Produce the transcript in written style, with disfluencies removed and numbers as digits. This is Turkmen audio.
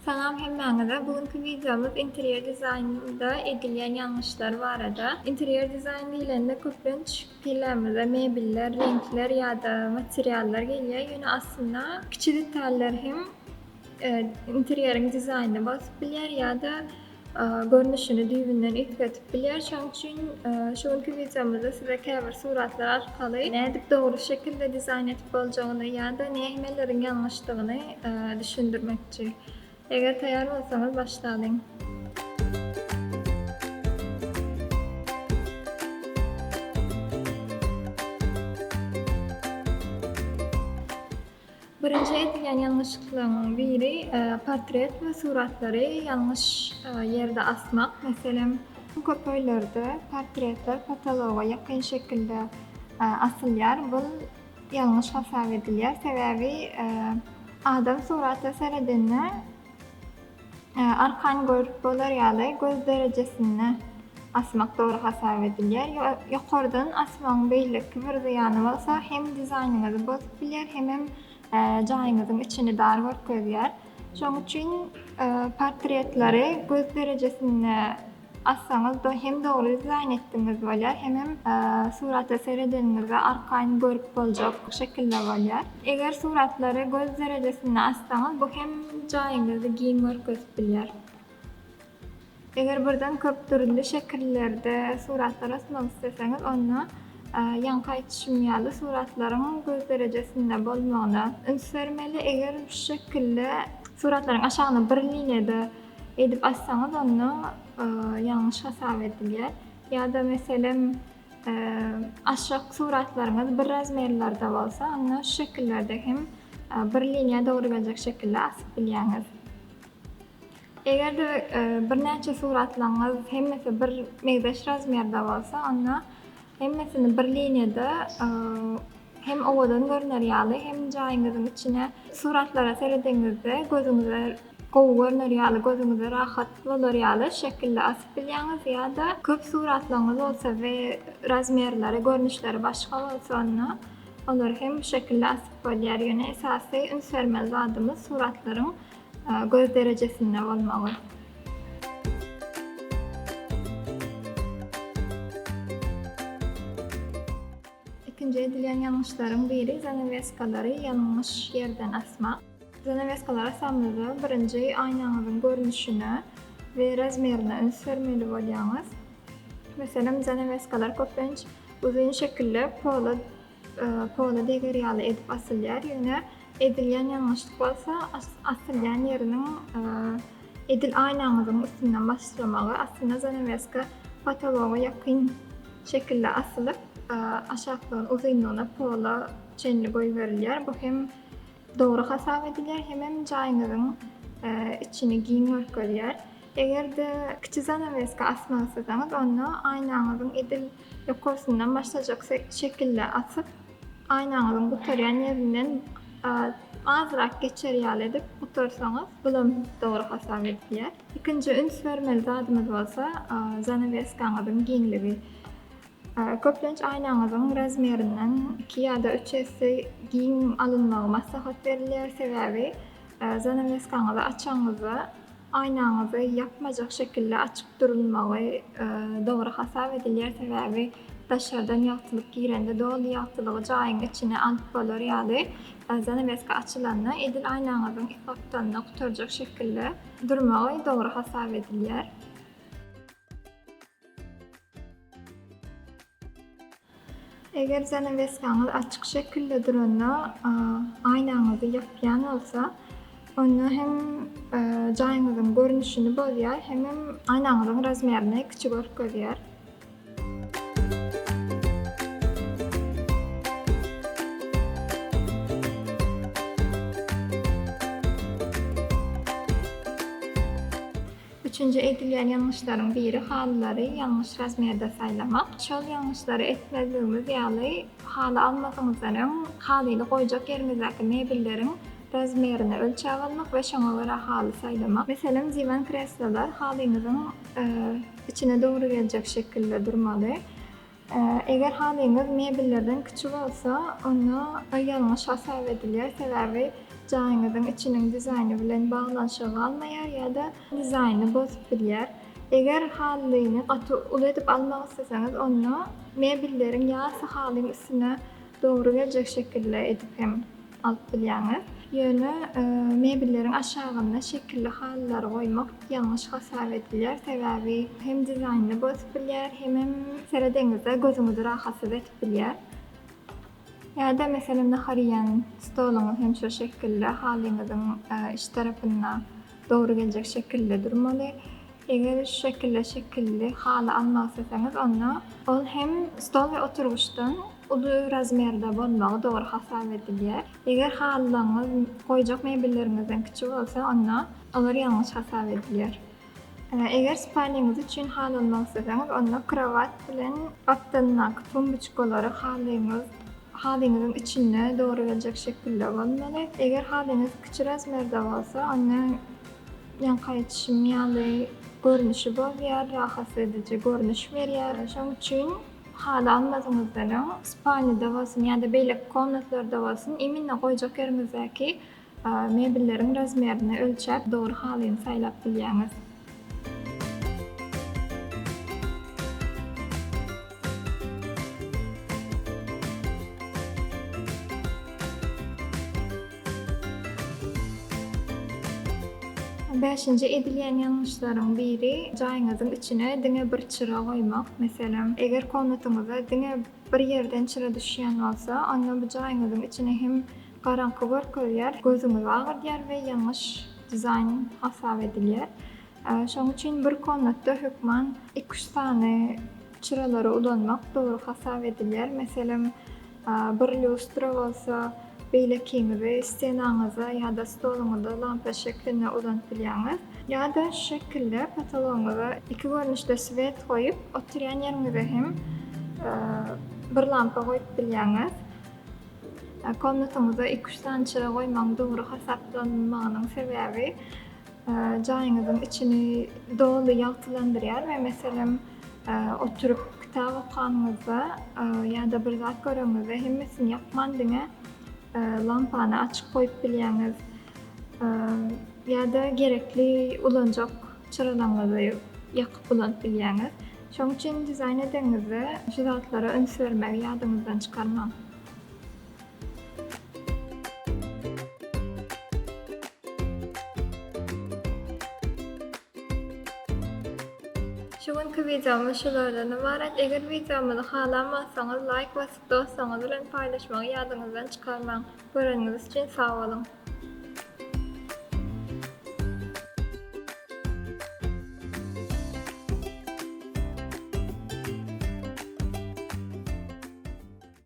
Salam hemmäňize! Bu günki wideomyz interýer dizaýnynda edilýän ýalňyşlar barada. Interýer dizaýn diýlende köplenç kellämize mebeller, reňkler ýa-da materiallar gelýär. Ýöne aslynda kiçi detallar hem interýeriň dizaýnyny bozup bilýär ýa-da görnüşini düýbünden üýtgedip bilýär. Şonuň üçin şu günki wideomyzda size käbir suratlar arkaly nädip dogry şekilde dizaýn edip boljagyny ýa-da nämeleriň ýalňyşdygyny düşündirmekçi. Eger taýýar bolsaňyz başlalyň. Birinji edilýän ýalňyşlyklaryň biri portret we suratlary ýalňyş ýerde asmak. Meselem, köp öýlerde portretler potologa ýakyn şekilde asylýar. Bu ýalňyş hasap edilýär. Sebäbi adam surata seredende Arkan görüp bolar ýaly göz derejesinde asmak dogry hasap edilýär. Ýokardan asmagyň beýleki bir zyýany bolsa hem dizaýnyňyzy bozup bilýär hemem jaýyňyzyň içini dar görkezýär. Şonuň üçin portretleri göz derejesinde Assaňyz hem dogry dizaýn etdigiňiz bolýar, hemem surata seredeniňizde arkaýyn görüp boljak şekilde bolýar. Eger suratlary göz derejesinde assaňyz, bu hem jaýyňyzy giň görkezip bilýär. Eger birden köp dürli şekillerde suratlar asmak isleseňiz, onda ýaňky aýdyşym ýaly suratlaryň göz derejesinde bolmagyna üns bermeli. Eger şu şekilde suratlaryň aşagyna bir liniýada Edip assaňyz onda ýalňyş hasap edilýär. Ýa-da meselem aşak suratlaryňyz bir razmerlerde bolsa onda şu şekillerde hem bir liniýa dogry geljek şekilde asyp bilýäňiz. Eger-de birnäçe suratlaryňyz hemmesi bir meňzeş razmerde bolsa onda hemmesini bir liniýada Hem owadan görner ýaly, hem jaýyňyzyň içine suratlara seredeňizde gözüňize gowy görner ýaly, gözüňize rahat bolar ýaly şekilde asyp bilýäňiz ýa-da köp suratlaryňyz bolsa we razmerleri, görnüşleri başga bolsa onda olary hem bu şekilde asyp bolýar. Ýöne esasy üns bermeli zadymyz suratlaryň göz derejesinde bolmagy. Ikinji edilýän ýalňyşlaryň biri zanaweskalary ýalňyş ýerden asmak. Zanaweskalary asamyzda birinji aýnaňyzyň görnüşine we razmerine üns bermeli bolýaňyz. Meselem, zanaweskalar köplenç uzyn şekilde pola pola deger ýaly edip asylýar, ýöne edilýän ýalňyşlyk bolsa asylýan ýeriniň edil aýnaňyzyň üstünden başlamagy. Aslynda zanaweska potologa ýakyn şekilde asylyp, aşaklygyny uzynlygyna pola çenli goýberilýär. Bu hem dogry hasap edilýär, hemem jaýyňyzyň içini giň görkezýär. Eger-de kiçi zanaweska asmak isleseňiz, onda aýnaňyzyň edil ýokarsyndan başlajak şekilde asyp, aýnaňyzyň gutarýan ýerinden azrak geçer ýaly edip gutarsaňyz, bulam dogry hasap edilýär. Ikinji üns bermeli zadymyz bolsa zanaweskaňyzyň giňligi. Köplenç aýnaňyzyň razmerinden iki ýa-da üç esse giň alynmagy maslahat berilýär, sebäbi zanaweskaňyzy açaňyzda aýnaňyzy ýapmajak şekilde açyk durulmagy dogry hasap edilýär, sebäbi daşardan ýagtylyk girende doly ýagtylygy jaýyň içine alyp bolar ýaly zanaweska açylanda edil aýnaňyzyň iki gapdalynda gutarjak şekilde durmagy dogry hasap edilýär. Eger zanaweskaňyz açyk şekilde duranda aýnaňyzy ýapýan bolsa, onda hem jaýyňyzyň görnüşini bozýar, hemem aýnaňyzyň razmerini kiçi görkezýär. Üçünji edilýän ýalňyşlaryň biri halylary ýalňyş razmerde saýlamak. Şol ýalňyşlary etmezligimiz ýaly haly almazyňyzdan öň halyny goýjak ýeriňizdäki mebelleriň razmerini ölçäp almak we şoňa görä haly saýlamak. Meselem, diwan kreslolar halyňyzyň içine dogry geljek şekilde durmaly. Eger halyňyz mebellerden kiçi bolsa, onda ýalňyş hasap edilýär, sebäbi. jaýyňyzyň içiniň dizaýny bilen baglanyşygy galmaýar ýa-da dizaýny bozup bilýär. Eger halyny gaty uly edip almak isleseňiz, onda mebelleriň ýarysy halyň üstüne dogry geljek şekilde edip hem alyp bilýäňiz. Ýöne mebelleriň aşagynda şekilli halylary goýmak ýalňyş hasap edilýär, sebäbi hem dizaýnyny bozup bilýär, hemem seredeňizde gözüňizi rahatsyz edip bilýär. Ýa-da meselem nahar iýen stoluňyz hem şo şekilde halyňyzyň iç tarapynda dogry geljek şekilde durmaly. Eger şu şekilde şekilli haly almak isleseňiz onda ol hem stol we oturgyçdan uly razmerde bolmagy dogry hasap edilýär. Eger halylaryňyz goýjak mebelleriňizden kiçi bolsa onda olar ýalňyş hasap edilýär. Eger spalnyňyz üçin haly almak isleseňiz, onda krowat bilen gapdalyndaky tumbuçkalary halyňyz halyňyzyň içinde dogry geljek şekilde bolmaly. Eger halyňyz kiçi razmerde bolsa, onda ýaňky aýdyşym ýaly görnüşi bozýar, rahatsyz ediji görnüş berýär. Şonuň üçin haly almazyňyzdan öň spalnyda bolsun ýa-da beýleki komnatlarda bolsun, iminna goýjak ýeriňizdäki Mebelleriň razmerini ölçäp dogry halyny saýlap bilýäňiz. Bäşinji edilýän ýalňyşlaryň biri jaýyňyzyň içine diňe bir çyra goýmak. Meselem, eger komnatyňyza diňe bir ýerden çyra düşýän bolsa, onda bu jaýyňyzyň içine hem Garaňky görkezýär, gözüňizi agyrdýar we ýalňyş dizaýn hasap edilýär. Şonuň üçin bir komnatda hökman iki-üç sany çyralary ulanmak dogry hasap edilýär. Meselem, bir lýustra bolsa, beýlekiňizi stenaňyza ýa-da stoluňyza lampa şeklinde ulanyp bilýäňiz. Ýa-da şu şekilde potologyňyza iki görnüşde swet goýup, oturýan ýeriňize hem bir lampa goýup bilýäňiz. Komnatyňyzda iki-üç sany çyra goýmagyň dogry hasaplanmagynyň sebäbi jaýyňyzyň içini doly ýagtylandyrýar we meselem oturyp kitap okanyňyzda ýa-da bir zat göreňizde hemmesini ýakman diňe lampany açyk goýup bilýäňiz ýa-da gerekli ulanjak çyralaryňyzy ýakyp ulanyp bilýäňiz. Şonuň üçin dizaýn edeňizde şu zatlara üns bermegi ýadyňyzdan çykarmaň. Şu günki wideomyz şulardan ybarat. Eger wideomyzy halan bolsaňyz laýk basyp dostlaryňyz bilen paýlaşmagy ýadyňyzdan çykarmaň. Göreniňiz üçin sag boluň.